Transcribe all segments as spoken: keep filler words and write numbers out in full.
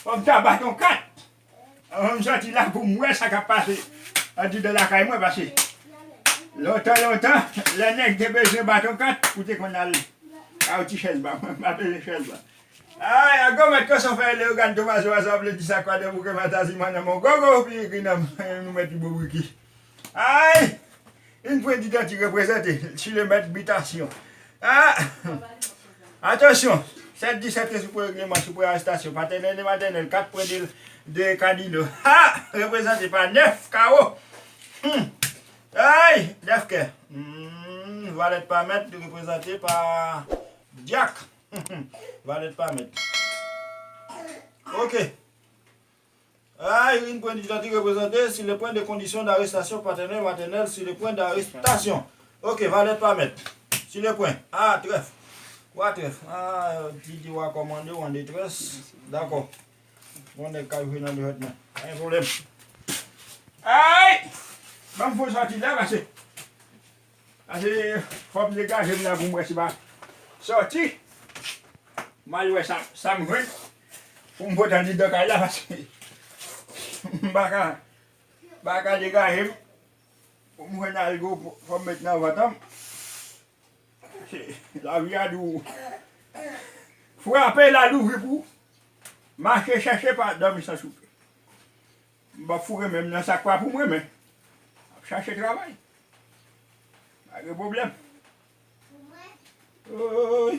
Fò m ta bat yon kat. Anvan m sòti la pou m wè sa k ap pase andidan lakay mwen, paske lontan, lontan, lè nèg te bezwen bat yon kat, ou te konn al kay yon ti chèz ba. Mwen, m pa bezwen chèz ba. Ay, a gwo mèt koson fè Leyogàn Tomazo a sa vle di sa kwa de bouke matazi mwen nan mon gogo pi gri nan nou mèt bobriki. Ay! Une pointe d'identité reprezante si le mèt bitasyon. Ah! Atansyon! Sèt disèt sou pwen regleman, sou pwen arestasyon. Patènèl e matènèl, kat pwen de, de kadino. Ha! Reprezante pa nèf kawo. Hmm! Ay! Nèf kè. Hmm! Valèt pa mèt, reprezante pa dyak. Valèt pa mèt. Ok. Ah, Irène Pwendidati reprezante sur le point de condition d'arrestation paternelle, maternelle, sur le point d'arrestation. Ok, valèt pa mèt. Sur le point. Ah, trèf. Wa trèf. Ah, Didi wa kòmande, w an detrès. Dakò. Bon, nèg ka jwe nan lòt men. Pa gen pwoblèm. Ay! Ban m fon sòti la, pase. Pase, fò m degaje m la pou m wè si pa sòti. M al wè sa, sa m jwenn. Pou m pote andidan kay la, paske m pa ka, pa ka degaje m. Pou m jwenn algo, fò m met nan vant an. Lavi a di w, frape la louvri pou mache chèche pa dòmi san soupe. M p ap foure men m nan sa k pa pou mwen, men m ap chache travay. Pa gen pwoblèm. Oy.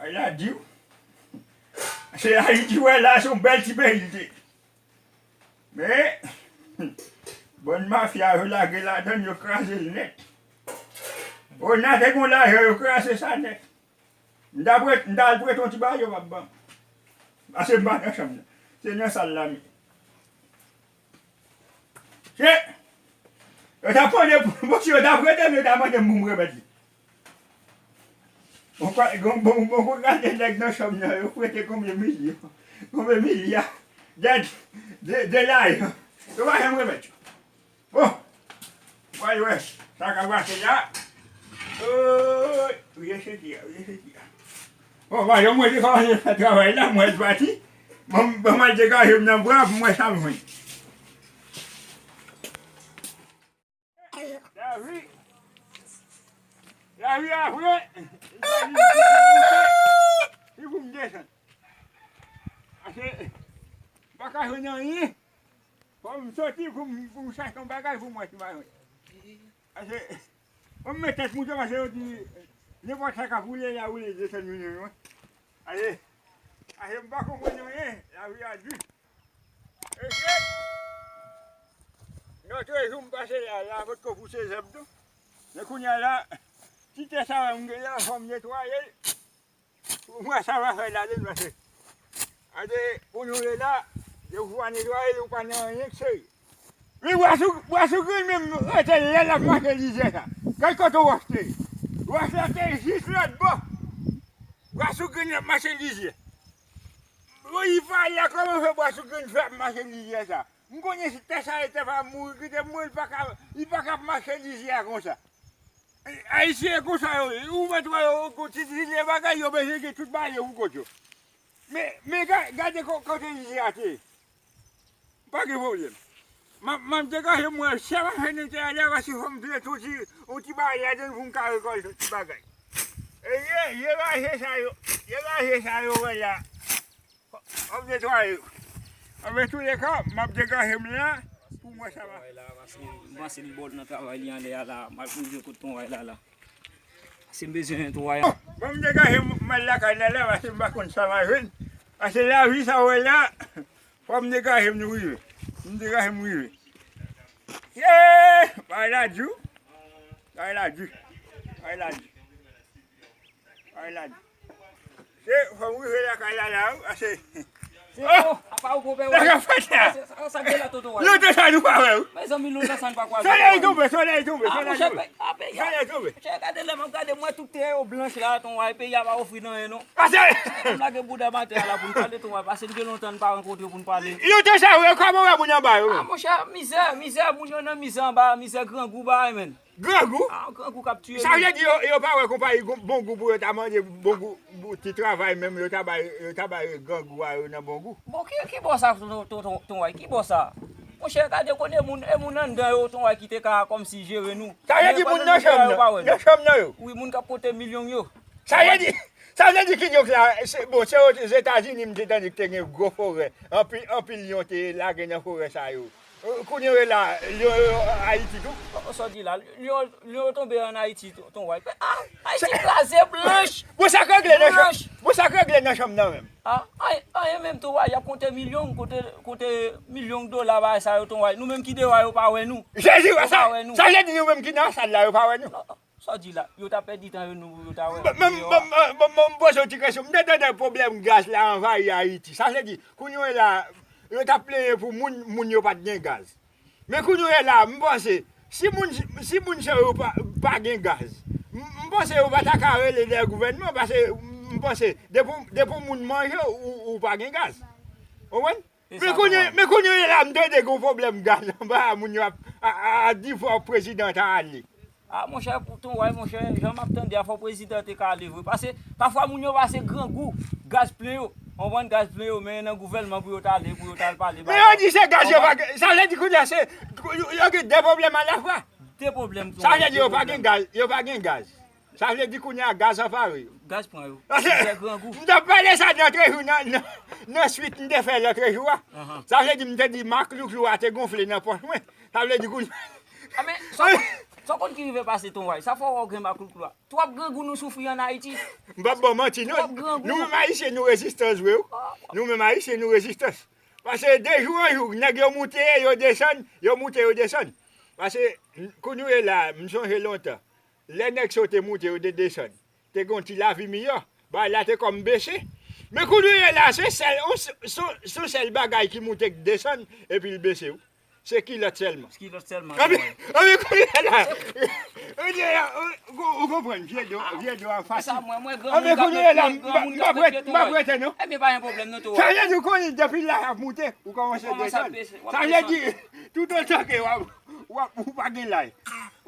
Ay la di w. Se Ayiti w wè la, se yon bèl ti peyi l te. Men, bann mafya yo lage ladann, yo kraze l nèt. O, n a te gon lajan, yo kraze sa nèt. M ta prete, m ta al prete yon ti ba yo, p ap ban m. Pase m pa nan chanm nan. Se nan sal la m ye. Se, yo ta konnen, bon, si yo ta prete m, yo ta mande m pou m remèt li. Bon, kwa, bon, bon, bon, bon, gade nèg nan chanm nan, yo prete konbyen milyon? Konbyen milya? De, de, de lajan. Yo pa janm remèt yo. Bon, w al wè sa k ap pase la. Oy, vye senti a, vye senti a. Bon, pa janm mwen te kòmanse fè travay la, mwen pati. Bon, bon, mwen degaje m nan bwa pou mwen sa m jwenn. Lavi, lavi a vre, li pou m moute, li pou m desann. Pase, m pa ka jwenn anyen. Fò m sòti pou m, pou m chache yon bagay pou mwen si m pa jwenn. Pase, fò m met tèt moute, pase yo di, nenpòt sa k ap woule la, woule desann vini jwenn mwen. Pase, pase m pa konprann anyen, lavi a di. Mesye, lòt jou m pase la, la potko pouse zèb tou. Men kounye a la, ti tè sa m gen la, fò m netwaye l. Pou m wè sa va fè ladan l, paske, gade, pou nou ye la, depi w pa netwaye l, ou pa nan anyen k serye. Men bwa sou, bwa sou grenn menm rete lè l ap mache lizyè sa. Gad kote wòch te ye. Wòch la te jis lòt bò. Bwa sou grenn ap mache lizyè. Bon, li pa la, kòman fè bwa sou grenn fè ap mache lizyè sa? M konnen si tè sa yo te pa mouri, kite m mouri, li pa ka, li pa ka ap mache lizyè a konsa. Ayisyen konsa yo ye. Ou mèt wè yo, ti, ti, ti bagay, yo bezwen gen tout bagay yo pou kont yo. Men, men ga-, gade ko-, kote lizyè a te ye. Pa gen pwoblèm. M ap, m ap degaje m wè, si a pa fè netwayaj la, paske fò m plante yon ti, yon ti bagay ladan l pou m ka rekòlte yon ti bagay. E ye, ye raje sa yo, ye raje sa yo wè la. M ap netwaye yo. Anben, touleka, m ap degaje m la pou m wè sa va. M panse li bò nan travay li anlè a la, m ap rive kot konvay la la. Si m bezwen yon twal. Bon, ban m degaje m, m al lakay la la, paske m pa konn sa m a jwenn. Paske lavi sa w wè la, fò m degaje m, nou rive. M degaje m, rive. Yee! Bagay la di w. Bagay la di. Bagay la di. Bagay la di. Se, fò m rive lakay la la, wi, paske Se yo, apa ou konpè wè? Sa k ap fèt la? Sa, sa, sa gen la, tonton wè? Lontan sa nou pa wè, wi. Mezanmi, lontan sa n pa kwaze. Solèy tonbe, solèy tonbe, solèy tonbe. Solèy tonbe. Monchè, gade lè m ap gade, m wè tout tè yo blanch la, tonton wè, peyi a pa ofri n anyen, non. Pase! M lage bouda m atè a la pou n pale, tonton wè, pase n gen lontan n pa rankontre pou n pale. Lontan sa, wi, kòman wè moun anba yo, menm? Ah, monchè, mizè, mizè, moun yo nan mizè anba, mizè grangou ba, men. Grangou? Ah, grangou k ap tiye nou. Sa vle di yo, yo pa wè konpayi Bongou pou yo ta mande Bongou ti travay menm, yo ta bay, yo ta bay grangou a yo nan Bongou. Bon, ki, ki bò sa, ton, ton, ton, ton Way? Ki bò sa? Monchè, gade kote moun, e moun anndan yo, ton Way, ki te ka kòmsi jere nou. Sa vle di moun nan chanm nan, nan chanm nan yo. Wi, moun k ap pote milyon yo. Sa vle di, sa vle di ki djòk la, se, bon, se Ozetazini m te tande ki te gen gwo forè. Anpil, anpil lyon te lage nan forè sa yo. Kounye yo la, lyon yo Ayiti tou. Sa w di la, lyon, lyon yo tonbe an Ayiti, ton Way. Ah, Ayiti kraze blanch. Bon, sa k regle nan chanm, bon, sa k regle nan chanm nan menm. Ah, anyen, anyen menm, ton Way, y ap konte milyon, konte, konte milyon dola bagay sa yo, ton Way. Nou menm ki deyò a, yo pa wè nou. Jezi wè sa. Sa vle di nou menm ki nan Asad la, yo pa wè nou. Sa w di la? Yo ta pèdi tan yo, nou, yo ta wè. Mwen, mwen, mwen, mwen, mwen poze yon ti kesyon. M te tande pwoblèm gaz la anvayi Ayiti. Sa vle di, kounye yo la, yo t ap plenyen pou moun, moun yo pa t gen gaz. Men kounye yo la, m panse, si moun, si moun sa yo pa, pa gen gaz, m, m panse yo pa ta ka rele dèyè gouvènman, paske m panse, depi, depi moun manje, ou, ou pa gen gaz. Ou konprann? Men kounye, men kounye yo la, m tande gen yon pwoblèm gaz anba a, moun yo ap, a, a, a di fò prezidan ta ale. Ah, monchè, pou ton Way, monchè, jan m ap tande a, fò prezidan te ka ale vre. Paske, pafwa moun yo pase grangou, gaz plen yo. Konprann, gaz plen yo, men nan gouvènman pou yo t ale, pou yo t al pale bagay. Men yo di se gaz yo pa gen, sa vle di kounye a se, yo gen de pwoblèm alafwa. De pwoblèm, ton Way. Sa vle di yo pa gen gaz, yo pa gen gaz. Sa vle di kounye a gaz an pare yo. Gaz pran yo. Paske, m t ap pale sa lòtrejou nan, nan, nan swit m te fè lòtrejou a. Sa vle di m te di maklouklou a te gonfle nan pòch mwen. Sa vle di kounye a. Ah, men, sa w konn, sa w konn ki rive pase ton Way? Sa fè w wè w gen maklouklou a. Twòp grangou nou soufri ann Ayiti. M p ap ba w manti, non. Twòp grangou. Nou menm Ayisyen, nou rezistans vre, wi. Nou menm Ayisyen, nou rezistans. Paske de jou an jou, nèg yo moute, yo desann, yo moute, yo desann. Paske, kounye yo ye la, m sonje lontan. Lè nèg sa yo te moute, yo te desann, te gen yon ti lavi miyò. Bagay la te kòm bese. Men kounye yo ye la, se sèl, se, se, se sèl bagay ki moute k desann, epi l bese, wi. Se kilòt sèlman. Kilòt sèlman. Anben, anben, kounye a la. Ou konprann, vye do, vye do a fasil. Anben, kounye a la, m p ap rete, m p ap rete, non. Ebyen, pa gen pwoblèm, non, tou. Sa vle di, ou konnen, depi la ap moute, ou kòmanse desann. Sa vle di, toutotan ke w ap, w ap, ou pa gen lay,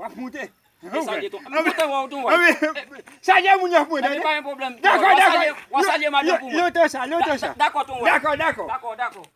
w ap moute. Desann, tonton. M kontan wè w, tonton. Anben, salye moun yo pou mwen, tande. Ebyen, pa gen pwoblèm, tonton. Dakò, dakò. W a salye madanm pou mwen. Lontan sa, lontan sa. Dakò, tonton. Dakò, dakò. Dakò, dakò.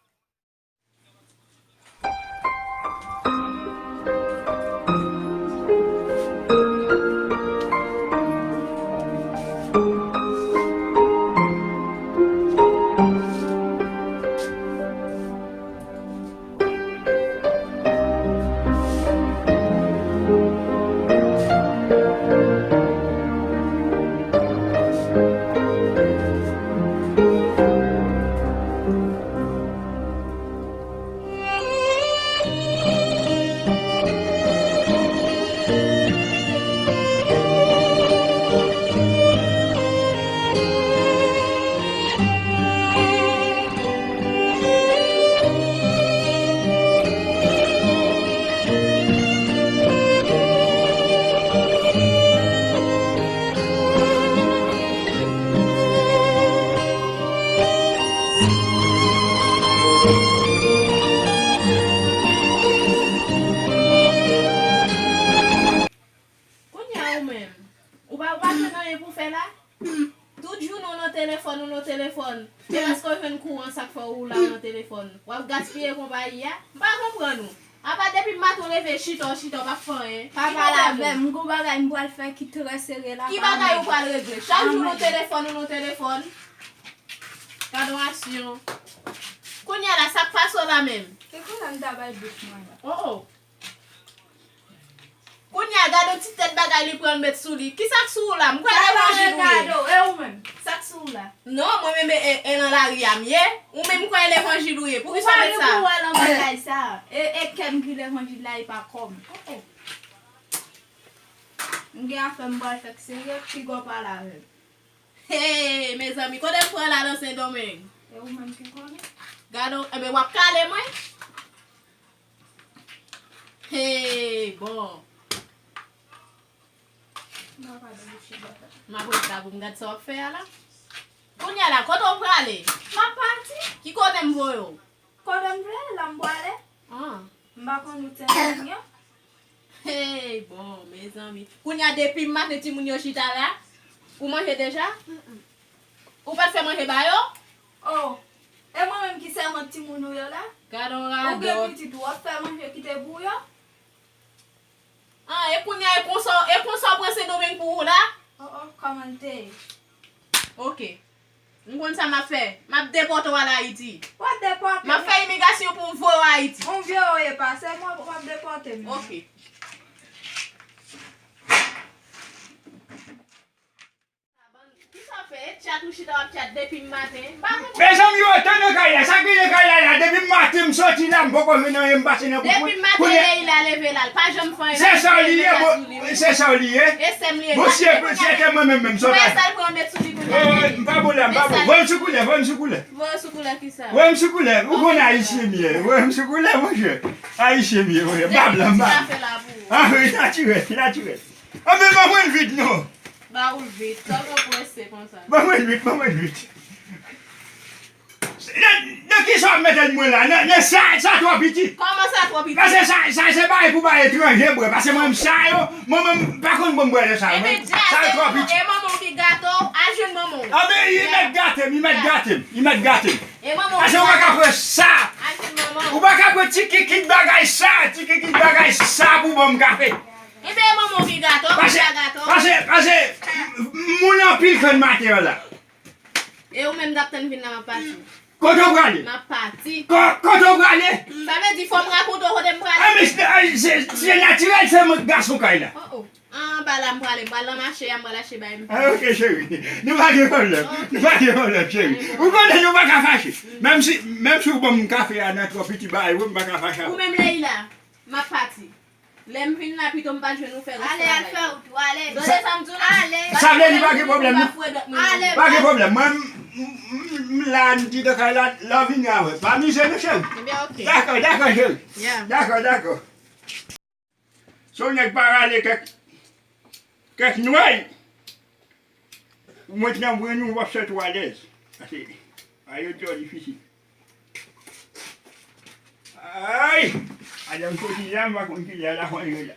Kounye a ou menm, ou pa, ou pa jwenn anyen pou fè la? Tout jounen ou nan telefòn, ou nan telefòn. Se paske w jwenn kouran sa k fè ou la ou nan telefòn. W ap gaspiye konpayi a. M pa konprann ou. Apa depi maten w leve chita, w chita, w pa fè anyen. Pa pale avè m, m gon bagay m pral fè ki trè serye la. Ki bagay ou pral regle? Chak jou nan telefòn, ou nan telefòn. Gadon aksyon. Kounye a la, sa k pase w la menm? Se kounye a m ta bay bouch mwen. Oh, oh. Kounye a, gade yon ti tèt bagay li pran l met sou li. Kisa k sou ou la? M kwè levanjil ou ye. E ou menm? Sa k sou ou la? Non, mwen menm e, e, e nan lari a m ye. Ou menm m kwè levanjil ou ye. Poukisa w met sa? Ou pa wè nan bagay sa. E, e kè m ki levanjil la, e pa kò m. Oh, oh. M gen afè m pral fè k serye, piga w pale avè m. Hey, mezanmi, kote m pran la nan Sendomeng? E ou menm ki konnen. Gade, enben, w ap kale mwen? Hey, bon. M ap ret la pou m gad sa w ap fè a la. Kounye a la, kote w prale? M ap pati. Ki kote m voye w? Kote m vle, la m prale. Ah. M pa konn wout Sendomeng an. Hey, bon, mezanmi. Kounye a depi maten timoun yo chita la, ou manje deja? Ou pa t fè manje ba yo? Oh, e mwen menm ki sèvant timoun ou yo la? Gad on radòt. Ou gen pitit ou ap fè manje kite pou yo? Ah, e kounye a e konsa, e konsa w pran Sendomeng pou ou la? Oh, oh, kòman l te ye? Ok. M konn sa m ap fè. M ap depòte w al Ayiti. W ap depòte m? M ap fè imigrasyon pou m voye w Ayiti. On vye ou ye pase m, w ap, w ap depòte m. Ok. Kisa w fè? Tchat ou chita w ap tchat depi maten. M pa konprann. Mezanmi, yo, tan nan kay la. Sa ki nan kay la la? Depi maten m soti la, m poko jwenn anyen, m pase nan bout mwen. Depi maten Leila leve la, l pa janm fè anyen. Se sa li ye, bon, se sa li ye. E sè m li ye. Bon, si e, si e te mwen menm, menm, sa w ta fè? M pa bon la, m pa bon. Voye m sou koulè, voye m sou koulè. Voye sou koulè kisa? Voye m sou koulè. Ou konn ayisyen m ye. Voye m sou koulè, monchè. Ayisyen m ye, monchè. M pa blan, m pa blan. Ah, wi, natirèl, natirèl. Ah, men ban mwen l vit, non. Ba ou l vit. Sa w pran prese konsa? Ban mwen l vit, ban mwen l vit. Nan, nan kisa w ap mete l mwen la? Nan, nan sa, sa twò piti. Kòman sa twò piti? Paske sa, sa se bagay pou bay etranje bwè. Paske mwen menm sa yo, mwen menm m pa konn bon bwè nan sa yo. Ebyen, sa yo twò piti. E manman w ki gate w, al jwenn manman w. Ah, men, li mèt gate m, li mèt gate m, li mèt gate m. E manman w ki gate w. Paske ou pa ka pran sa. Al jwenn manman w. Ou pa ka pran ti kikit bagay sa, ti kikit bagay sa pou ban m kafe. Ebyen, e manman w ki gate w, ou pa gate w. Paske, paske, paske, m, m moun anpil grann maten an la. E ou menm t ap tann vin la, m ap pati. Kote w prale? M ap pati. Ko-, kote w prale? Sa vle di fò m rakonte w kote m prale? Ah, men se, se, se natirèl, se mwen k gason kay la. Oh, oh. Anba la m prale, m pral nan mache a, m pral achte bagay m. Ah, ok, cheri. Nou pa gen pwoblèm. Ok. Nou pa gen pwoblèm, cheri. Ou konnen nou pa ka fache. Menm si, menm si w ban m kafe a nan twò piti bagay, wi, m pa ka fache avè w. Ou menm, Leila, m ap pati. Lè m vin la, pito m pa jwenn ou fè rès travay. Ale, al fè wout ou, ale. Tande sa m di w la? Ale. Sa vle di pa gen pwoblèm, non? Ale. Pa gen pwoblèm. Mwen, m, m, m, m la, m di nan kay la, lè w vini avè. Pa mize, non, cheri. Ebyen, ok. Dakò, dakò, cheri. Yeah. Dakò, dakò. Si yon nèg pa rale kèk, kèk nwèy, ou met nan brenn ou, w ap santi w alèz. Paske, bagay yo twò difisil. Ay! Madanm soti la, m pa konn kilè la konn ye la.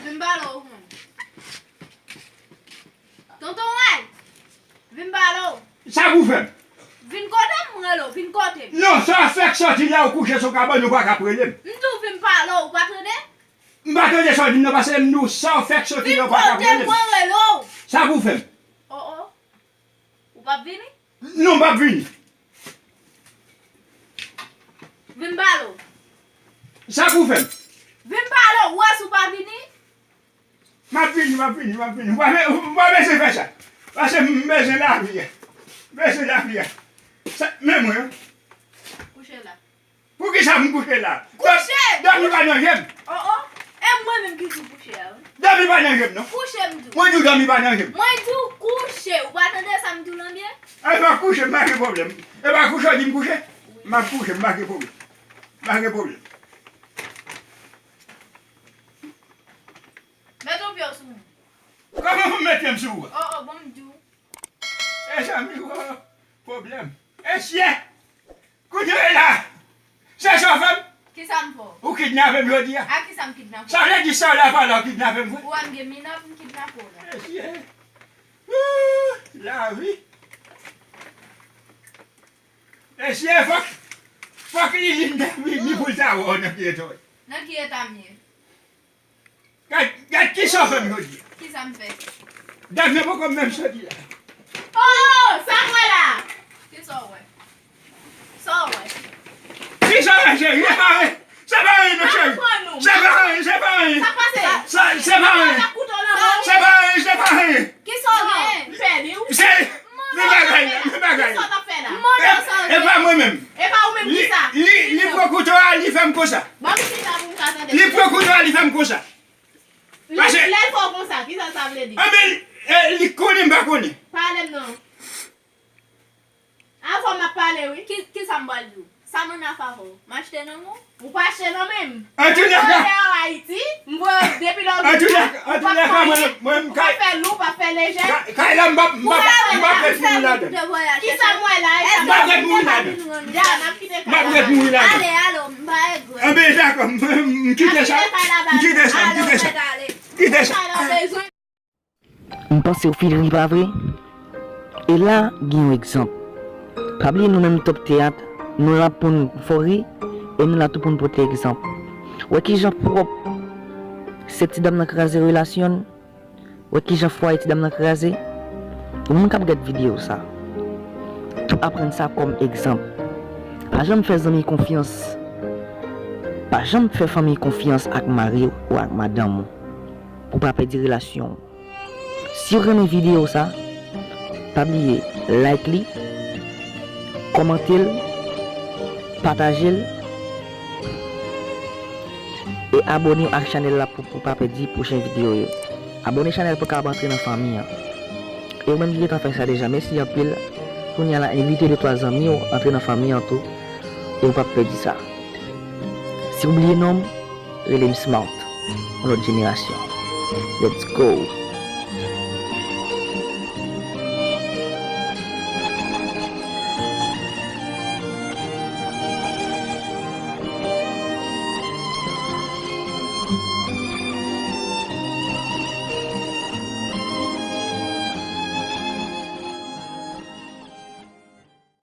Vin pale w, ou konn. Tonton Ray, vin pale w. Sa pou fè m? Vin kote m, m rele w, vin kote m. Non, sa w fèk soti la, ou kouche sou kabann, ou pa ka ap rele m. M di w vin pale w, ou pa tande? M pa tande sa w di m nan, paske m di w sa w fèk soti la, ou pa ka ap rele m. Vin kote m, mwen rele w. Sa pou fè m? Oh, oh. Ou p ap vini? Non, m p ap vini. Vin pale w. Sa pou fè m? Vin pale w, ou wè si w pa vini? M ap vini, m ap vini, m ap vini. Ou pa be-, ou pa bezwen fè sa. Paske m bezwen lavi a. M bezwen lavi a. Sa, men mwen. Kouche la. Poukisa m kouche la? Kouche! Dòmi pa nan je m. Oh, oh. E mwen menm ki di w kouche a, wi. Dòmi pa nan je m, non. Kouche, m di w. Mwen di w dòmi pa nan je m. Mwen di w kouche. Ou pa tande sa m di w lan byen? E pa kouche, m pa gen pwoblèm. E pa kouche w di m kouche? M ap kouche, m pa gen pwoblèm. M pa gen pwoblèm. Mete yon pye w sou mwen. Kòman pou m mete m sou ou? Oh, oh, bon, m di w. Mezanmi, oh, pwoblèm. Mesye! Kounye a la! Se sa w fè m? Kisa m fè w? Ou kidnape m jodi a. A kisa m kidnape w? Sa vle di sa w la pale w kidnape m vre? Ou wè m gen minè pou m kidnape w la. Mesye! Ooh, lavi! Mesye, fòk, fòk Liline te vini pou l ta wè w nan ki eta w ye. Nan ki eta m ye? Gad, gad kisa w fè m jodi a. Kisa m fè? Dèfne poko menm soti la. Oh, sa m wè la? Kisa w wè? Sa w wè? Kisa w wè, cheri? Se pa anyen. Se pa anyen, non, cheri. Se pa anyen, se pa anyen. Sa pase? Sa, se pa anyen. Se pa anyen, se pa anyen. Kisa w gen? M pèdi w. Se, men bagay la, men bagay la. Kisa w t ap fè la? E, e pa mwen menm. E pa ou menm ki sa? Li, li, li pran kouto a, li fè m konsa. Ban m chita pou m ka tande. Li pran kouto a, li fè m konsa. Lè, lè l fè w konsa, kisa sa vle di? Anben, e, li konnen m pa konnen. Pale m non. Avè w m ap pale, wi. Ki, kisa m pral di w? Sa m annafè avè w? M achte nan men w? Ou pa achte nan men m. Antouka, m voye w Ayiti, m voye w depi lè w vin la, ou p ap fè anyen, ou pa fè lou, ou pa fè lejè. Kay la, m p ap, m p ap, m p ap ret mouri ladan. Kisa m wè la? M p ap ret mouri ladan. Ya, n ap kite kay la. M p ap ret mouri ladan. Ale, ale, m pa egre. Anben, dakò, m, m, m kite sa. M kite sa, m kite sa. Kite sa. M panse w fin ri, pa vre? E la, gen yon egzanp. Pa bliye, nou menm Top Teyat, nou la pou n fè w ri, e nou la tou pou n pote egzanp. Wè kijan pwòp sèt ti dam nan kraze relasyon l? Wè kijan fwaye ti dam nan kraze? Ou menm k ap gad videyo sa, tou aprann sa kòm egzanp. Pa janm fè zanmi konfyans. Pa janm fè fanmi konfyans ak mari w ou ak madanm ou pou w pa pèdi relasyon w. Si w renmen videyo sa, pa bliye like li, kòmante l, pataje l, e abòne w ak chanèl la pou, pou w pa pèdi pwochen videyo yo. Abòne chanèl pou w kapab antre nan fanmi an. E ou menm ki gentan fè sa deja, mèsi anpil. Kounye a la, envite de twa zanmi w antre nan fanmi an tou, e w p ap pèdi sa. Si w bliye non m, rele m Smart, yon lòt jenerasyon. Let's go!